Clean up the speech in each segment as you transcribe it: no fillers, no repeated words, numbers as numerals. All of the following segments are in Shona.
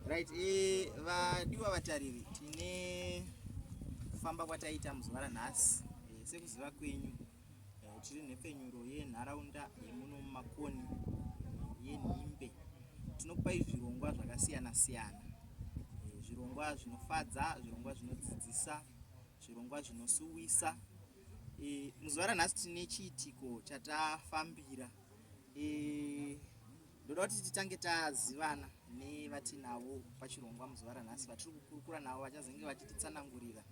Right, eh, vadiwa vatariri, tine kufamba kwataita muzuva ranhasi. Eh, sekuziva kwenyu eh, tiri nhepfenyuro yenharaunda yemuno muMakoni yenhimbe. Tinokupai zvirongwa zvakasiyana siyana, eh, zvirongwa zvinofadza, zvirongwa zvinodzidzisa, zvirongwa zvinosuwisa. Eh, muzuva ranhasi tine chiitiko chatafambira. Eh, Ndoda kuti titange tazivana nevatinavo pachirongwa muzuva ranhasi vatiri kukurukura navo vachazenge vachititsanangurira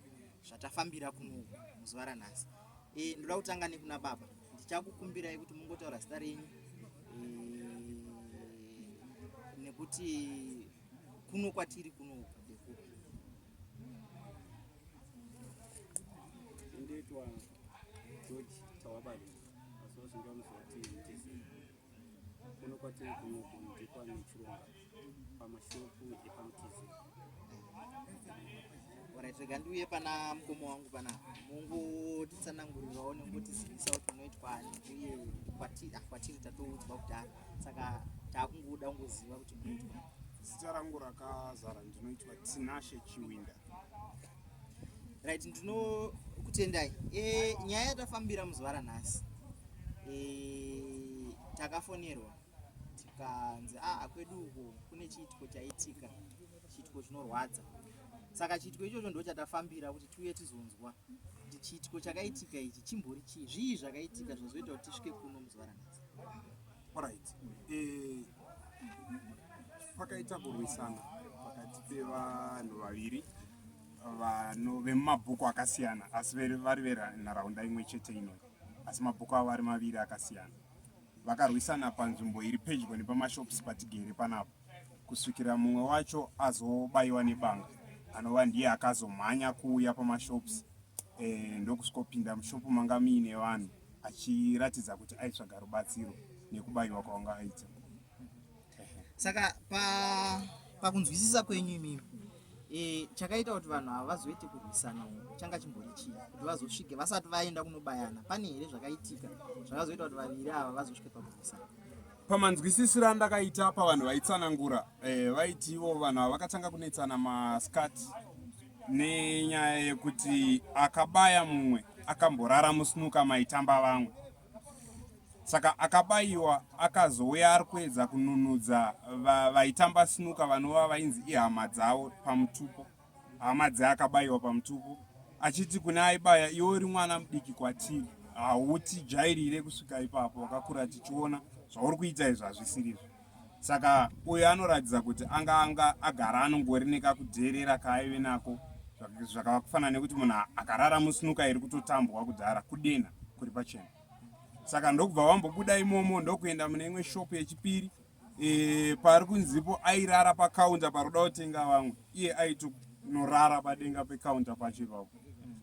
zvatafambira kuno muzuva ranhasi. E, ndoda kutanga nekuna baba. Ndichakukumbirai kuti mungotaura zita renyu e, nekuti kuno kwatiri kuno ndekupi. Ndoitwa George Tawabali asi vazhinji vanoziva kuti Mutesi. Kuno kwatiri kunoku ndekwaNechironga pamashopu epaMutize. Alright, rega ndiuye pana mukoma wangu panapa mungotitsanangurirawo nengotizivisa kuti munoitwa ani uye kwatiri ah, kwatiri tatoudzwa kudhara saka taakungoda kungoziva kuti munoitwa Zita rangu rakazara ndinoitwa Tinashe Chiwinda. Right, ndinokutendai. E, nyaya yatafambira muzuva ranhasi e, takafonerwa tikanzi aa ah, kwedu uko kune chiitiko chaitika, chiitiko chinorwadza. Saka chiitiko ichocho ndo chatafambira kuti tiuye tizonzwa kuti chiitiko chakaitika ichi chimbori chii, zvii zvakaitika zvazoita kuti tisvike kuno muzuva ranhasi. Alright. Eh, pakaita kurwisana pakati pevanhu vaviri vano vemumabhuku akasiyana asi vari venharaunda imwe chete ino asi mabhuku avo ari maviri akasiyana vakarwisana panzvimbo iri pedyo nepamashops patigere panapo kusvikira mumwe wacho azobaiwa nebanga anova ndiye akazomhanya kuuya pamashops eh, ndokusvikopinda mushopu manga muine vanhu achiratidza kuti aitsvaga rubatsiro nekubaiwa kwaanga aita. Saka pa pakunzwisisa kwenyu imimi e, chakaita kuti vanhu ava vazoite kurwisana uku changa chimbori chii kuti vazosvike vasati vaenda kunobayana pane here zvakaitika zvakazoita kuti vaviri ava vazosvike pakurwisana? Pamanzwisisiro andakaita pavanhu vaitsanangura eh, vaiti ivo vanhu ava vakatanga kunetsana maskati nenyaya yekuti akabaya mumwe akamborara musnuka maitamba vamwe saka akabayiwa akazouya ari kuedza kununudza vaitamba sinuka vanova vainzi ihama dzavo pamutupo hama dzeakabayiwa pamutupo achiti kune aibaya iwe uri mwana mudiki kwatiri hautijairire kusvika ipapo wakakura tichiona zvauri kuita izvi hazvisirizvo saka uyo anoratidza kuti anga anga agara anongori nekakudheerera kaaive nako zvakafanana nekuti munhu akarara musinuka iri kutotambwa kudhara kudena kuri pachena saka ndokubva vambobuda imomo ndokuenda mune imwe shopu yechipiri e, pari kunzipo airara pakaunta paroda kutenga vamwe iye aitonorara padenga pekaunta pacho ipapo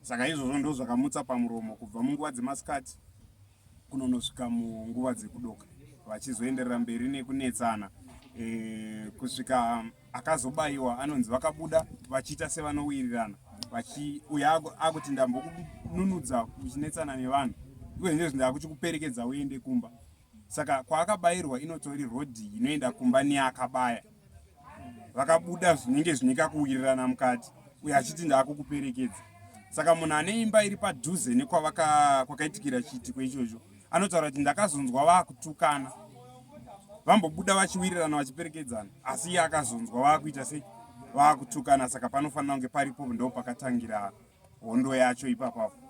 saka izvozvo ndo zvakamutsa pamuromo kubva munguva dzemasikati kunonosvika munguva dzekudoka vachizoenderera mberi nekunetsana e, kusvika akazobayiwa anonzi vakabuda vachiita sevanowirirana uyo akuti ndambokununudza uchinetsana nevanhu iwe ndizvo ndakuchikuperekedza uende kumba saka kwaakabayirwa inotori rodhi inoenda kumba neakabaya vakabuda zvinenge zvine kakuwirirana mukati uyo achiti ndaakukuperekedza saka munhu ane imba iri padhuze nekwakaitikira chiitiko ichocho anotaura kuti ndakazonzwa vakutukana vambobuda vachiwirirana vachiperekedzana asi iye akazonzwa vakuita sei vakutukana saka panofanira kunge paripo ndo pakatangira hondo yacho ipapapo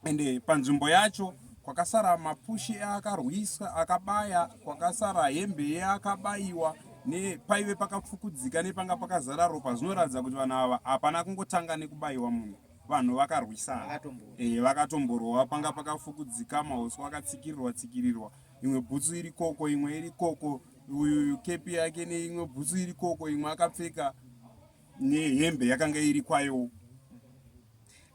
ende panzvimbo yacho kwakasara mapushi eakarwiswa akabaya kwakasara hembe yeakabayiwa nepaive pakapfukudzika nepanga pakazara ropa zvinoratidza kuti vanhu ava hapana kungotanga nekubayiwa munhu vanhu vakarwisana eh, vakatomborowa panga pakafukudzika mauswa akatsikirirwa tsikirirwa imwe bhutsu iri koko imwe iri koko uyu kepi yake neimwe bhutsu iri koko imwe akapfeka nehembe yakanga iri kwayowo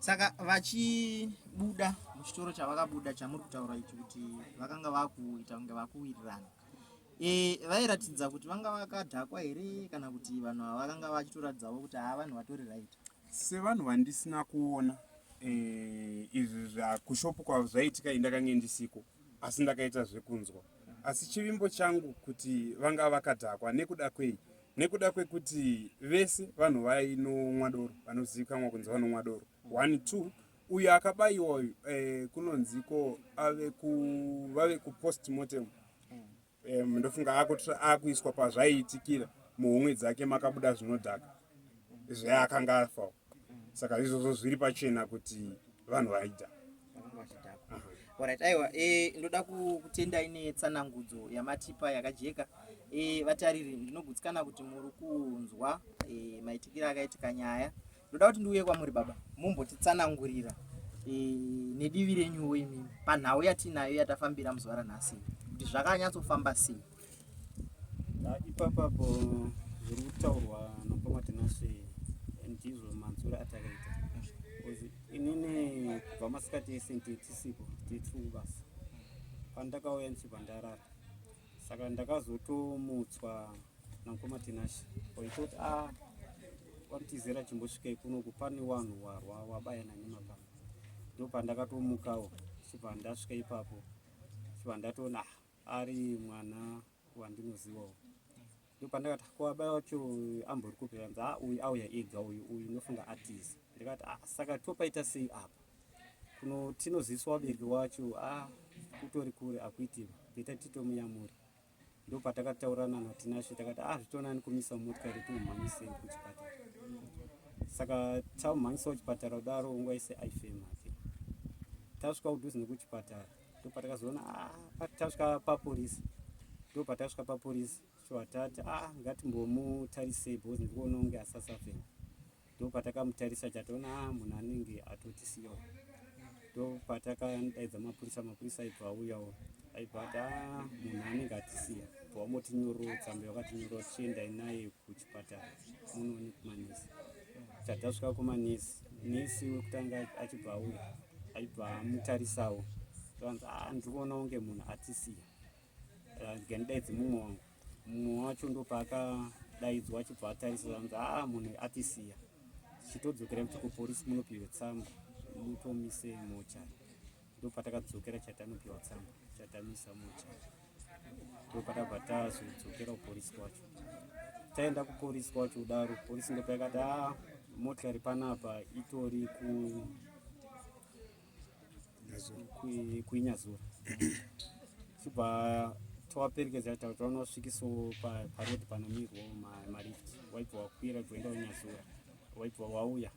saka vachibuda muchitoro chavakabuda chamuri kutaura ichi kuti vakanga vakuita kunge vakuwirirana e, vairatidza kuti vanga vakadhakwa here kana kuti vanhu ava vakanga vachitoratidzawo kuti haa vanhu vatori right sevanhu vandisina kuona e, izvi zvakushopu kwavo zvaitika indakange ndisiko asi ndakaita zvekunzwa asi chivimbo changu kuti vanga vakadhakwa nekuda kwei Nekuda kwekuti vese vanhu vainomwa doro, vanozivikanwa kunzi vanomwa doro. 1 2 uyo akabayiwa uyu eh, kunonziko ave ku vave kupost mortem eh, ndofunga akuiswa pazvaiitikira muhomwe dzake makabuda zvinodhaka zveakanga afa saka izvozvo zviri pachena kuti vanhu vaida. Alright, aiwa e, ndoda kutendai netsanangudzo yamatipa yakajeka. E, vatariri ndinogutsikana kuti muri kunzwa e, maitikiro akaitika nyaya. Ndoda kuti ndiuye kwamuri baba mumbotitsanangurira e, nedivi renyuwo imimi panhau yatinayo yatafambira muzuva ranhasi kuti zvakanyatsofamba sei. Ipapapo zviri kutaurwa namukoma Tinashe ndizvo manzwiro atakaita. Inini kubva masikati ese nditisipo nditiri kubasa. Pandakauya ndichibva ndarara. Saka ndakazotomutswa namukoma Tinashe waitoti a ah, wamutizira chimbosvikai kunoku pane wanhu warwa wabayana nemapanga. Ndopandakatomukawo chibva ndasvika ipapo chibva ndatoona ah, ari mwana wandinozivawo ndopandakati ko abai wacho ambori kupi zvanzi a ah, uyu auya ega uyu uyu unofunga atiza ndikati ah, saka topaita sei apa kuno tinoziswa vabereki wacho a ah, kutori kure akuitiwa beta titomuyamuri ndopatakataurana natinashe takati ah zvitonani kumisa motikari tiumhanyisei kuchipatara saka tamhanyisa kuchipatara kudaro nguva ise aifema ake tasvika kudhuze nekuchipatara ndopatakazoona ah, tasvika papolisi ndopatasvika papolisi so tati ah ngatimbomutarisei because ndikuona kunge asasafema ndopatakamutarisa chatoona ah, munhu anenge atotisiyawo ndopatakadaidza mapurisa mapurisa aibva auyawo aibva ati ah, munhu anenge atisiya bva wamotinyoroo tsamba yakatinyoroo tichiendai naye kuchipatara munoone kumanesi chatasvika kumanesi nesi wekutanga achibva auya aibva amutarisawo zvanzi ah, ndikuona kunge munhu atisiya Gandidaidze mumwe wangu mumwe wacho ndopaakadaidzwa achibva atarisa zvanzi aa munhu atisiya chitodzokera kuti kupolisi munopiwe tsamba mutomise mochari ndopatakadzokera chatanopiwa tsamba chatamisa mochari ndopatabva tazodzokera kupolisi kwacho taenda kupolisi kwacho kudaro polisi ndopayakati aa motikari panapa itori ku kuinyazura chibva tovaperekedza tavanosvikisawo paroad panomirwa malift waibva wakwira kuenda kunyazura waibva wauya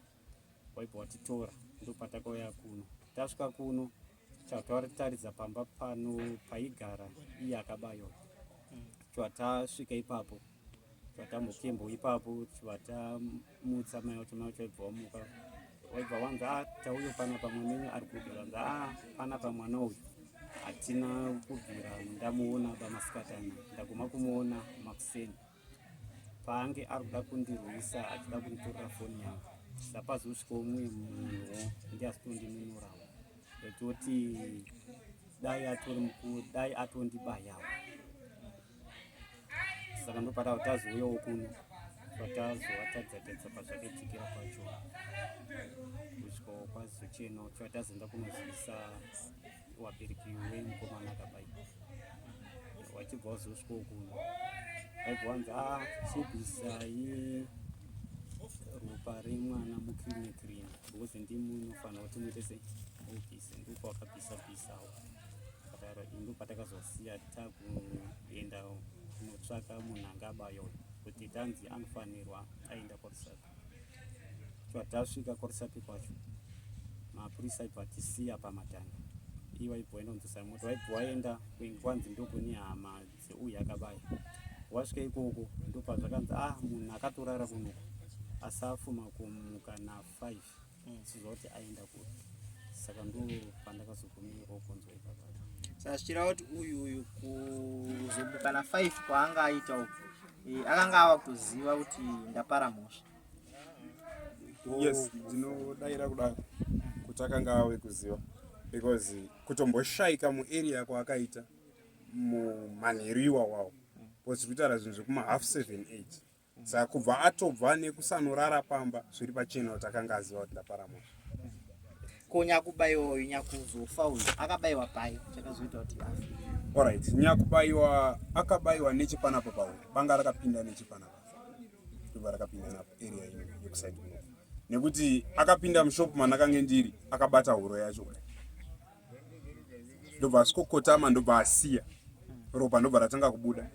waibva watitora ndopatakauya kuno tasvika kuno chatwataridza pamba pano paigara iye akabayiwa chwatasvika ipapo Tatambokembo ipapo vatamutsa mai wacho mai wacho waibva wamuka waibva wanzi a ah, tauyo panapa mwana wenyu ari kupi vanzi a ah, panapa mwana uyu hatina kubvira ndamuona pamasikatana ndaguma kumuona makuseni paange ari kuda kundirwisa achida kunditorera foni yangu ndapazosvikawo mumwe munhuwo ndiye asitondinunurawo ndototi dai atori mukuru dai atondibayawo saka ndopata tazouyawo kuno patazowatadzatadza pazvakaitikira pacho kusvikawo kwazochenawo tiva tazoenda kunozivisa wabereki wemukomana akabayiwa wachibva wazosvikawo kuno vaibva wanzi a ah, chibvisai ropa remwana muclinic rino because ndimi munofanira kuti muite sei mubvise ndopawakabvisa bvisawo Pakadaro ini ndopatakazosiya takuenda kunotsvaka munhu anga abaya uyu kuti tanzi anofanirwa aenda kwaRusape. Tasvika kwaRusape kwacho mapurisa aibva atisiya pamatanga ivo aibva waenda kunodzosa mota waibva waenda kwanzi ndokune hama dzeuyu akabaya wasvika ikoko ndopazvakanzi ah munhu akatorara kunoku asafuma kumuka na5 siziva kuti aenda kupi saka ndo pandakazogumirwa kunzwa ipapa saka zvichireva kuti uyu uyu kuzomuka na 5 kwaanga aita uku eh, akanga ava kutoziva kuti ndapara mhosva yes ndinodaira kudaro kuti akanga ave kuziva because kutomboshaika muarea kwaakaita mumanheru iwawawo because tiri kutaura zvinhu zvekuma half 7 8 Saka kubva atobva nekusanorara pamba zviri pachena kuti akanga aziva kuti ndapara mhosva. Ko nyakubaiwa uyu nyakuzofa uyu akabaiwa pai chakazoita kuti afe? Alright, nyakubaiwa akabaiwa nechepanapa pauri, banga rakapinda nechepanapa. ndokwarakapinda napo area ino yekusaidi kuno nekuti akapinda mushop mandakange ndiri akabata huro yacho kudai ndobva asvikokotama ndobva asiya ropa ndobva ratanga kubuda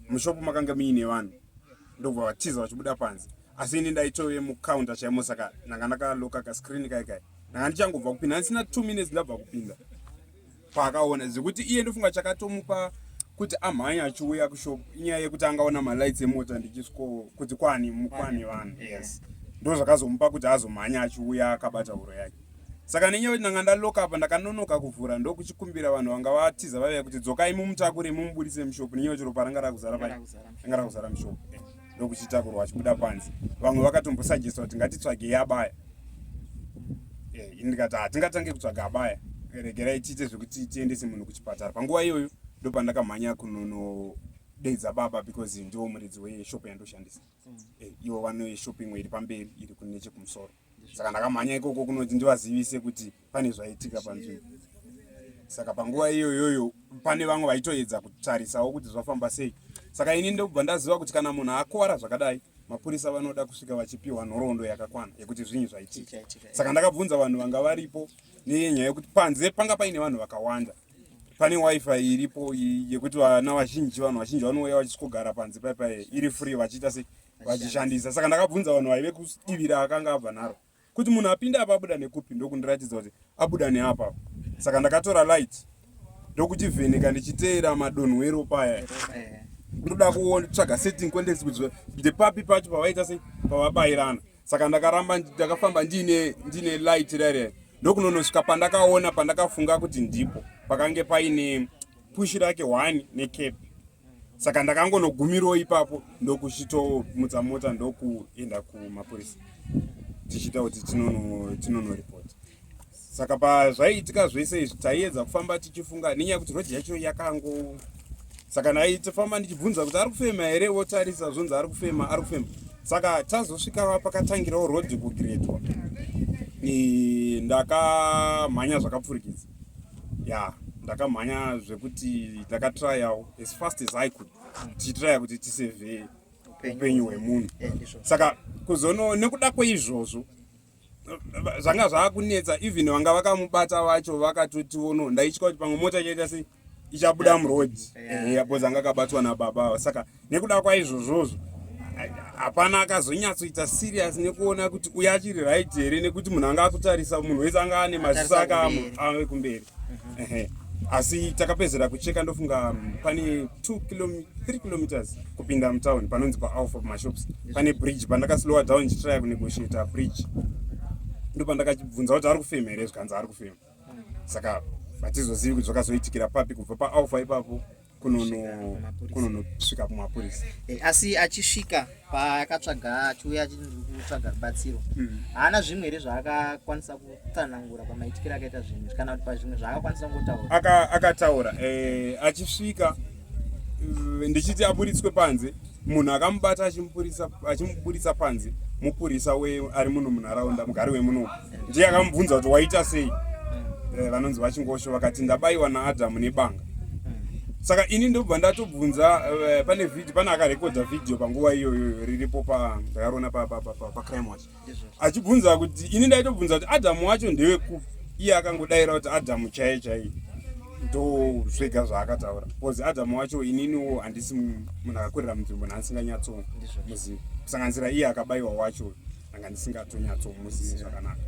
mushopu makanga muine vanhu ndobva vatiza vachibuda panze asi ini ndaitove mucounter chaimo saka ndanga ndakaloka kascreen kai kai ndanga ndichangobva kupinda ndisina two minutes ndabva kupinda paakaona zvekuti iye ndofunga chakatomupa kuti amhanya achiuya kushop inyaya yekuti angaona malights emota ndichisiko kuti kwani kwani vanhu yes ndo zvakazomupa kuti azomhanya achiuya akabata huro yake saka nenyaya yekuti ndanga ndaloka apa ndakanonoka kuvhura ndokuchikumbira vanhu vanga vatiza vaiva kuti dzokai mumutakure mumubudise mushop nenyaya yekuti ropa ranga rakuzara pai ranga rakuzara mushop eh, ndokuchitakurwa achibuda panze vamwe vakatombosajesta kuti ngatitsvagei abaya eh, ini ndikati hatingatange kutsvaga abaya regerai tiite zvekuti tiendese munhu kuchipatara panguva iyoyo ndopandakamhanya kunonodeidza baba because ndiwo muridzi weshop yandoshandisa mm. eh, ivo vane shop imwe iri pamberi iri kunechekumusoro saka ndakamhanya ikoko kunoti ndivazivise kuti pane zvaitika panzvimbo saka panguva iyoyoyo pane vamwe vaitoedza kutarisawo kuti zvafamba sei saka ini ndobva ndaziva kuti kana munhu akuvara zvakadai mapurisa vanoda kusvika vachipiwa nhoroondo yakakwana yekuti zvinyi zvaitika saka ndakabvunza vanhu vanga varipo nenyaya yekuti panze panga paine vanhu vakawanda pane wifi iripo yekuti vana vazhinji vanhu vazhinji vanouya vachisvikogara panze paipai iri free vachiita sei vachishandisa saka ndakabvunza vanhu vaive kudivi raakanga abva naro kuti munhu apinda apa abuda nekupi ndokundiratidza kuti abuda neapa saka ndakatora light ndokuchivheneka ndichiteera madonhwero paya ndoda kutsvaga setting context kuti ndepapi pacho pavaita sei pavabayirana saka ndakaramba ndakafamba ndine ndine light rere ndokunonosvika pandakaona pandakafunga kuti ndipo pakange paine push rake one necap saka ndakangonogumirawo ipapo ndokuchitomutsa mota ndokuenda kumapurisa tichiita kuti tinonoripota saka pazvaiitika zvese izvi taiedza kufamba tichifunga nenyaya yekuti rodhi yacho yakango saka ndaitofamba ndichibvunza kuti ari kufema here votarisa zvonzi ari kufema ari kufema saka tazosvika pakatangirawo rodhi kugredwa ndakamhanya zvakapfurikidza ya ndakamhanya zvekuti ndakatrayawo as fast as i could tichitraya kuti tisevhe upenyu hwemunhu eh, saka kuzono nekuda kweizvozvo zvanga zvaakunetsa even vanga vakamubata vacho vakatotiono ndaitya kuti pamwe mota ichaita sei ichabuda muroad eya because anga akabatwa nababa ava saka nekuda kwaizvozvozvo hapana akazonyatsoita serious nekuona kuti uyo achiri right here nekuti munhu anga akutarisa munhu wese anga ane maziso ake ave kumberi mhm. asi takapedzera kucheka ndofunga mm, pane 3 kilometers kupinda mutown panonzi paalpha pamashops pane bridge pandakaslowa down ndichitraya kunegotiata bridge ndopandakachibvunza kuti ari kufema here zvikanzi ari kufema saka hatizozivi kuti zvakazoitikira papi kubva paalpha ipapo kunonosvika kumapurisa eh, asi achisvika paakatsvaga achiuya achikutsvaga rubatsiro hmm. haana zvimwe here zvaakakwanisa kutsanangura pamaitikiro akaita zvinhu kana kuti pazvimwe zvaakakwanisa kungotaura akataura eh, achisvika eh, ndichiti aburitswe panze munhu akamubata achimuburitsa panze mupurisa ari muno munharaunda mugari wemuno ndiye akamubvunza kuti waita sei eh, vanonzi vachingosho vakati ndabayiwa naadhamu nebanga saka ini ndobva ndatobvunza eh, pane video pane akarekodha video panguva iyoyoyo riripo ndakariona pacrime watch achibvunza kuti ini ndaitobvunza kuti adhamu wacho ndewekupi iye akangodaira kuti adhamu chaiye chaiye ndo zvega zvaakataura bcause adhamu wacho ininiwo handisi munhu akakurira munzvimbo nhandisinganyatsomuzivi kusanganisira iye akabayiwa wacho anga ndisingatonyatsomuzivi zvakanaka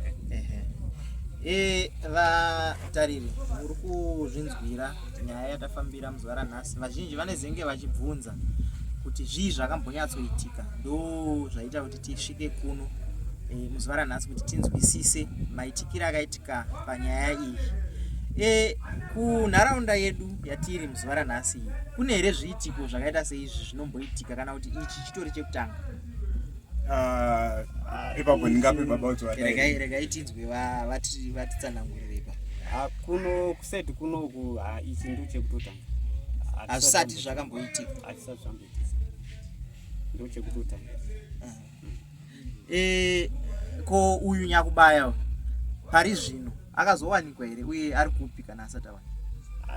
e, vatariri muri kuzvinzwira nyaya yatafambira muzuva ranhasi vazhinji vanezenge vachibvunza kuti zvii zvakambonyatsoitika ndo zvaita kuti tisvike kuno e, muzuva ranhasi kuti tinzwisise maitikiro akaitika panyaya iyi e, kunharaunda yedu yatiri muzuva ranhasi iyi kune here zviitiko zvakaita seizvi zvinomboitika kana kuti ichi chitori chekutanga ah, ipapo ndingape baba kuti regai regai tinzwe vatitsanangurire ipa ah, kuno kuside kunoku ah, ichi ndo chekutotanga hazvisati zvakamboitika hazvisati zvamboitika ndo chekutotanga e, ko uyu nyakubaya pari zvino akazowanikwa here uye ari kupi kana asati awanikwa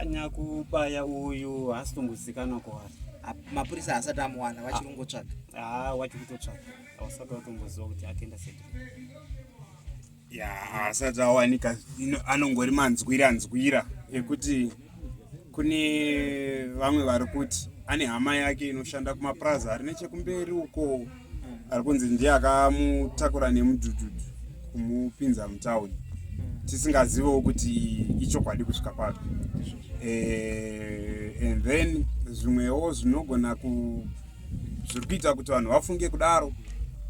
nyakubaya uyu haasi tombozikanwa kwaari. Mapurisa haasati amuwana, vachiri kungotsvaga. Haa, wachiri kutotsvaga, hausati watomboziva kuti akaenda sei. Ya, haasati awanika. Anongori manzwira nzwira ekuti kune vamwe vari kuti ane hama yake inoshanda kumapurazi ari nechekumberi uko, ari kunzi ndiye akamutakura nemudhudhudhu kumupinza mutauni, tisingazivewo kuti ichokwadi kusvika papi. And then zvimwewo zvinogona ku zviri kuita kuti vanhu vafunge kudaro,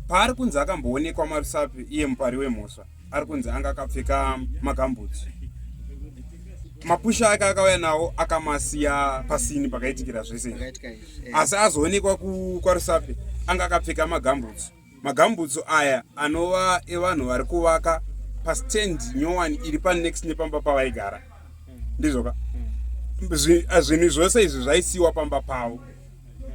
paari kunzi akamboonekwa maRusape, iye mupari wemhosva ari kunzi anga akapfeka magambutsu. Mapusha ake akauya nawo akamasiya pasini pakaitikira zvese izvi. Pakaitika izvi. Asi azoonekwa kwaRusape anga akapfeka magambutsu. Magambutsu aya anova evanhu vari kuvaka pastand nyowani iri panext nepamba pavaigara, ndizvoka? Zvinhu zvose izvi zvaisiyiwa pamba pavo,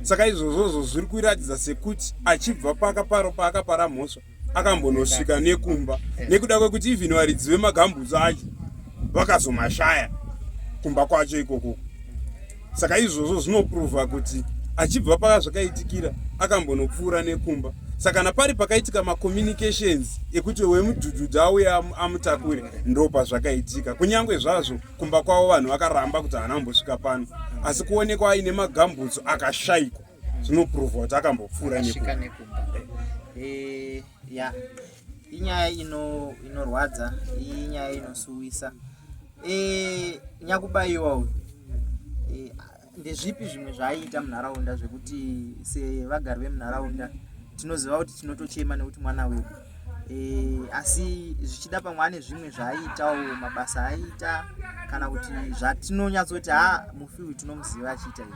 saka izvozvozvo zviri kuratidza sekuti achibva pakaparo paakapara mhosva akambonosvika nekumba, nekuda kwekuti even varidzi vemagambutsu acho vakazomashaya kumba kwacho ikoko. Saka izvozvo zvinopruvha kuti achibva pakazvakaitikira akambonopfuura nekumba. Saka kana pari pakaitika macommunications ekuti wemudhudhudhu auye amutakure, ndo pazvakaitika. Kunyange zvazvo kumba kwavo vanhu vakaramba kuti haana kumbosvika pano, asi kuonekwa aine magambutsu akashayikwa zvinopruvha kuti akambopfuura akasvika nekumba. Nekumba. Ya, inyaya inorwadza, inyaya inosuwisa. Nyakubayiwa uyu, ndezvipi zvimwe zvaaiita munharaunda zvekuti sevagari vemunharaunda tinoziva kuti tinotochema nekuti mwana wedu, asi zvichida pamwe ane zvimwe zvaaiitawo, mabasa aiita, kana kuti zvatinonyatsoti ha, mufi uyu tinomuziva achiita izvi,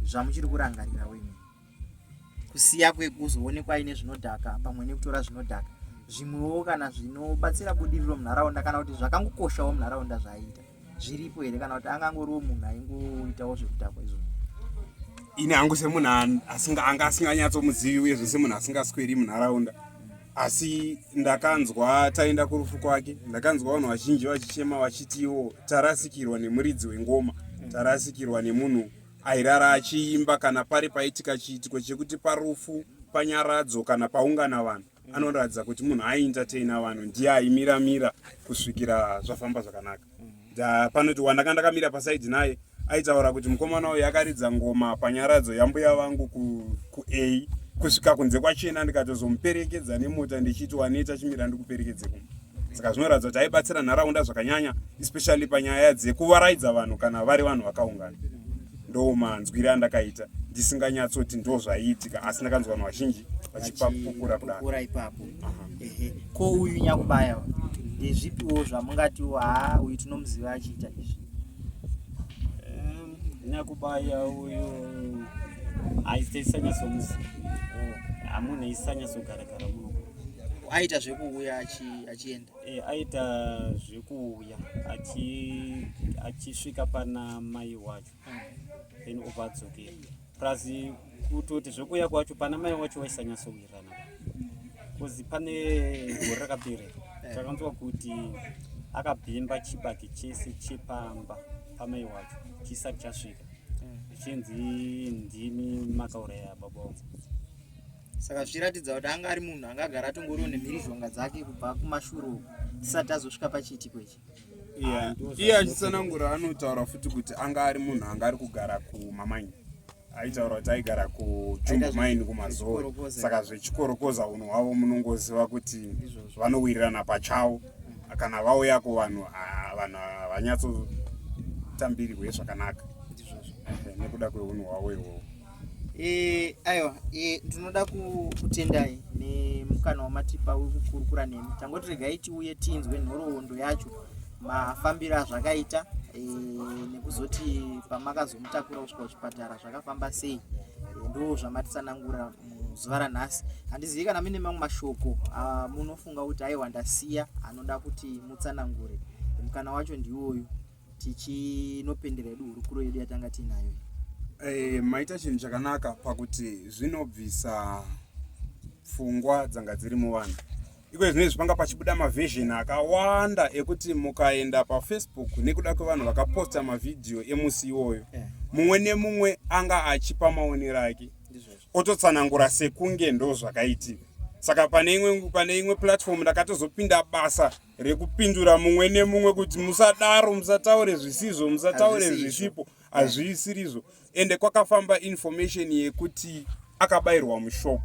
zvamuchiri kurangarira wemi, kusiya kwekuzoonekwa aine zvinodhaka pamwe nekutora zvinodhaka, zvimwewo kana zvinobatsira budiriro munharaunda kana kuti zvakangokoshawo munharaunda zvaaiita zviripo here, kana kuti angangoriwo munhu aingoitawo zvekudhakwa izvozvo? Ini hangu semunhu anga asinganyatsomuzivi, uyezve semunhu asingasweri munharaunda, asi ndakanzwa taenda kurufu kwake, ndakanzwa vanhu vazhinji vachichema vachitiwo tarasikirwa nemuridzi wengoma, tarasikirwa nemunhu airara achiimba. Kana pari paitika chiitiko chekuti parufu, panyaradzo kana paungana vanhu, anoratidza kuti munhu aientertaina vanhu, ndiye aimiramira kusvikira zvafamba zvakanaka. Panoti wandanga ndakamira pasaidi naye aitaura kuti mukomana uyu akaridza ngoma panyaradzo yambuya vangu ku A kusvika kunze kwachena, ndikatozomuperekedza nemota ndichiti waneta, chimira ndikuperekedze kumba. Saka zvinoratidza kuti aibatsira nharaunda zvakanyanya, especially panyaya dzekuvaraidza vanhu kana vari vanhu vakaungana. Ndo manzwire andakaita, ndisinganyatsoti ndo zvaiitika, asi ndakanzwa vanhu vazhinji vachipapukura kudaro. Vachipupura ipapo. Ehe, ko uyu nyakubaya ndezvipiwo zvamungatiwo haa, uyu tinomuziva achiita izvi? Nyakubaya uyu haisanyatsomuziva, hamunhu aisanyatsogarakara muno. Aita zvekuuya achienda? Aita zvekuuya achisvika pana mai wacho, then obva adzokera. Plus kutoti zvekuuya kwacho pana mai wacho waisanyatsowirirana, because pane gore rakapera takanzwa kuti akabhemba chibage chese chepamba pamai wacho chisati chasvika, zvichinzi ndimi makauraya baba vangu. Saka zvichiratidza kuti anga ari munhu anga agara atongoriwo nemhirizhonga dzake kubva kumashure uku tisati tazosvika pachiitiko ichi. Yeah. Iye achitsanangura anotaura futi kuti anga ari munhu anga ari kugara kumamaini. Aitaura kuti aigara kuJumbo Mine kuMazowe. Zvechikorokoza. Saka zvechikorokoza, unhu hwavo munongoziva kuti vanowirirana pachavo. Kana vauya kuvanhu, ah, vanhu havanyatsotambirwe zvakanaka nekuda kweunhu hwavo ihwohwo. Aiwa, ndinoda kutendai nemukana wamatipa wekukurukura nemi. Tangoti regai tiuye tinzwe nhoroondo yacho, mafambiro azvakaita, nekuzoti pamakazomutakura kusvika kuchipatara zvakafamba sei. Ndo zvamatitsanangura muzuva ranhasi. Handizivi kana mune mamwe mashoko munofunga kuti aiwa, ndasiya, anoda kuti mutsanangure. Mukana wacho ndiwoyu, tichinopendera yedu hurukuro yedu yatanga tiinayo. Maita chinhu chakanaka pakuti zvinobvisa pfungwa dzanga dziri muvanhu. Iko zvino izvi panga pachibuda maversion akawanda ekuti mukaenda paFacebook nekuda kwevanhu vakaposta mavhidhiyo emusi iwoyo, mumwe nemumwe anga achipa maonero ake ototsanangura sekunge ndo zvakaitika. Saka pane imwe pane imwe platform ndakatozopinda basa rekupindura mumwe nemumwe kuti musadaro, musataure zvisizvo, musataure zvisipo, hazvisirizvo. Ende kwakafamba information yekuti akabairwa mushop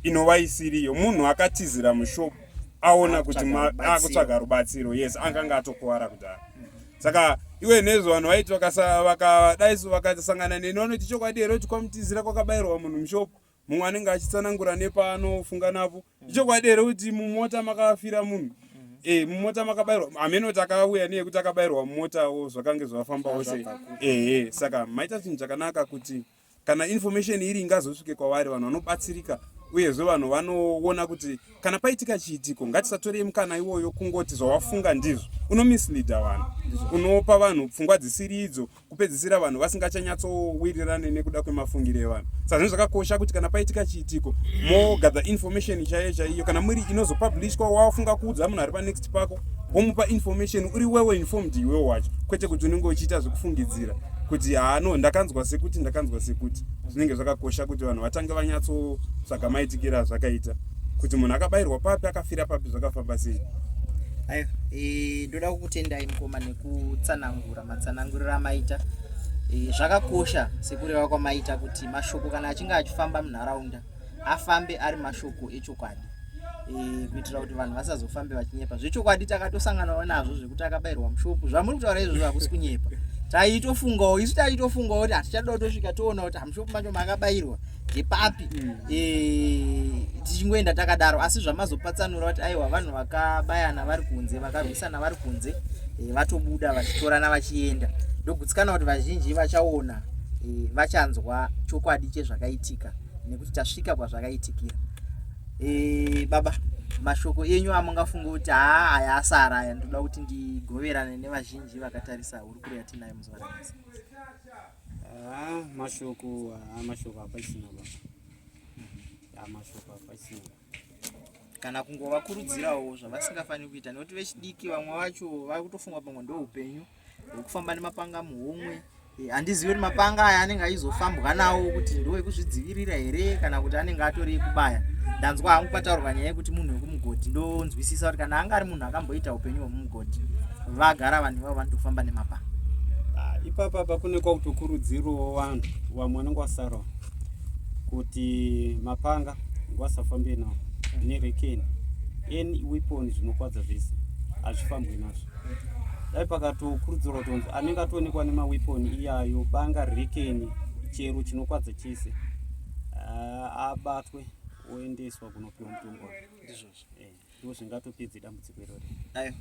inova isiriyo. Munhu akatizira mushop aona kuti akutsvaga rubatsiro, yes, anganga atokuvara kudhara. Saka iwe nezvo vanhu vaiti vakadaiso vakasangana neni vanoti chokwadi here kuti kwamutizira kwakabairwa munhu mushop? Mumwe anenge achitsanangura nepaanofunga napo, ichokwadi here kuti mumota makafira munhu? E, mumota makabairwa, hameno kuti akauya neyekuti akabairwa mumotawo, zvakange zvafambawo sei. Ehe, saka maita chinhu chakanaka kuti kana information iri ingazosvike kwavari vanhu vanobatsirika, uyezve vanhu vanoona kuti kana paitika chiitiko ngatisatorei mukana iwoyo kungoti zvawafunga ndizvo. Unomisleada vanhu, unopa vanhu pfungwa dzisiri idzo, kupedzisira vanhu vasingachanyatsowirirane nekuda kwemafungiro evanhu. Saka zvinhu zvakakosha kuti kana paitika chiitiko mogather information chaiyo chaiyo, kana muri inozopublishwa, wafunga kuudza munhu ari panext pako, womupa information uri wewe informed iwewe wacho, kwete kuti unenge uchiita zvekufungidzira kuti haano ndakanzwa sekuti ndakanzwa sekuti. Zvinenge zvakakosha kuti vanhu vatange vanyatsotsvaga maitikiro azvakaita, kuti munhu akabayirwa papi, akafira papi, zvakafamba sei. Aiwa, ndoda kukutendai mukoma nekutsanangura matsananguriro amaita. Zvakakosha sekureva kwamaita kuti mashoko kana achinge achifamba munharaunda afambe ari mashoko echokwadi, kuitira kuti vanhu vasazofambe vachinyepa. Zvechokwadi takatosanganawo nazvo zvekuti akabayirwa mushopu. Zvamuri kutaura izvozvo hakusi kunyepa, taitofungawo isu, taitofungawo kuti hatichada kutosvika toona kuti hamushopu macho makabayirwa ndepapi. Tichingoenda takadaro, asi zvamazopatsanura kuti aiwa, vanhu vakabayana vari kunze, vakarwisana vari kunze, vatobuda vachitorana vachienda, ndogutsikana kuti vazhinji vachaona, vachanzwa chokwadi chezvakaitika nekuti tasvika kwazvakaitikira. Baba, mashoko enyu amungafunga kuti haa, aya asara aya, ndoda kuti ndigoverane nevazhinji vakatarisa hurukuro yatinayo muzuva ranhasi? Ah, mashoko, ah, mashoko hapachina baba. Ah, mashoko hapachina. Kana kungovakurudzirawo zvavasingafaniri kuita, nekuti vechidiki vamwe vacho vakutofunga pamwe ndo upenyu hwekufamba nemapanga muhomwe. Handizivi kuti mapanga aya anenge achizofambwa nawo kuti ndo ekuzvidzivirira here kana kuti anenge atori ekubaya. Ndanzwa hangu pataurwa nyaya yekuti munhu wekumugodhi, ndonzwisisa kuti kana anga ari munhu akamboita upenyu hwemumugodhi, vagara vanhu ivavo vanotofamba nemapanga. Ah, ipapa pa kune kwakutokurudzirawo vanhu vamwe vanenge vasarawo kuti mapanga ngavasafambe nawo nerekeni, any weapon zvinokwadza zvese hazvifambwi nazvo. Dai pakatokurudzirwa kuti unzi anenge atoonekwa nemaweapon iyayo, banga, rekeni, chero chinokwadza chese, ah, abatwe oendeswa kunopiwa mutongo wake. Ndizvozvo. Ndo zvingatopedze dambudziko irori. Ayo,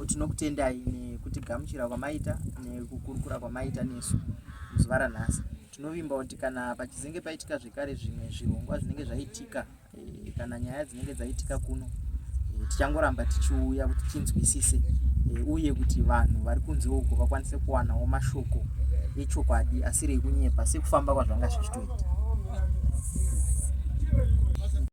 tinokutendai nekutigamuchira kwamaita nekukurukura kwamaita nesu muzuva ranhasi. Tinovimba kuti kana pachizenge paitika zvekare zvimwe zvirongwa zvinenge zvaitika, kana nyaya dzinenge dzaitika kuno, tichangoramba tichiuya kuti tinzwisise, uye kuti vanhu vari kunze uko vakwanise kuwanawo mashoko echokwadi asiri ekunyepa sekufamba kwazvanga zvichitoita.